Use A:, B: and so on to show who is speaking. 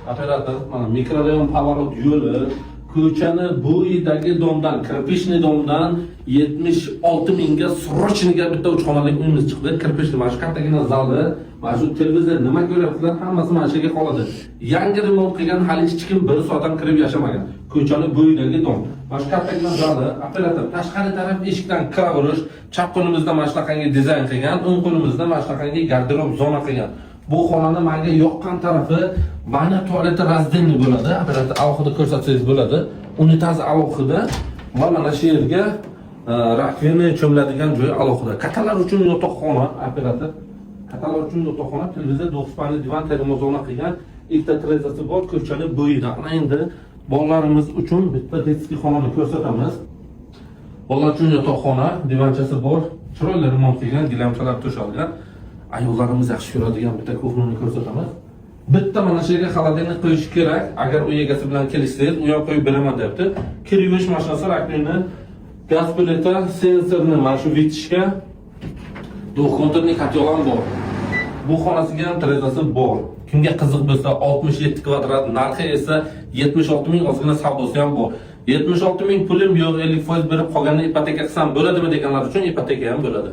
A: Operator, mana mikrorayon Поворот yo'li, ko'chani bo'yidagi дом dan, кирпичный дом dan 76 mingga срочный ga bitta uch xonali uyimiz chiqdi. Кирпичный, mana shu kattagina zali, mana shu televizor, nima ko'ryapsizlar, hammasi mana shu yerga qoladi. Yangi remont qilgan, hali hech kim bir soat ham kirib yashamagan. Ko'chani bo'yidagi дом. Mana shu kattagina zali, operator, tashqari taraf eshikdan kiraverish, chap qo'limizda mana shunaqangi dizayn qilgan, o'ng qo'limizda mana shunaqangi garderob zona qilgan. Bu xonani menga yoqqan tarafi, vanna tualeti раздельный bo'ladi. Operator, alohida ko'rsatsangiz bo'ladi. Unitaz alohida va mana shu yerga раковина, cho'miladigan joy alohida. Kattalar uchun yotoqxona, operator. Kattalar uchun yotoqxona, televizor, двухспальный divan, termozona qilgan, ikkita derazasi bor ko'chani bo'yida. Ana endi bolalarimiz uchun bitta детский xonani ko'rsatamiz. Bolalar uchun yotoqxona, divanchasi bor, chiroyli remont qilgan, gilamchalar to'shalgan. Ayollarimiz yaxshi ko'radigan bitta кухня ni ko'rsatamiz. Bitta mana shu yerga холодильник qo'yish kerak. Agar uy egasi bilan kelishsangiz, u ham qo'yib beraman deyapti. Kir yuvish mashinasi, раковина, gaz plita, sensorni mana shu вытяжка, двухконтурный котел ham bor. Bu xonasiga ham derazasi bor. Kimga qiziq bo'lsa, 67 kvadrat, narxi esa 76 ming, ozgina savdosi ham bor. 76 ming pulim yo'q, 50% berib qolganini ipoteka qilsam bo'ladimi deganlar uchun ipoteka ham bo'ladi.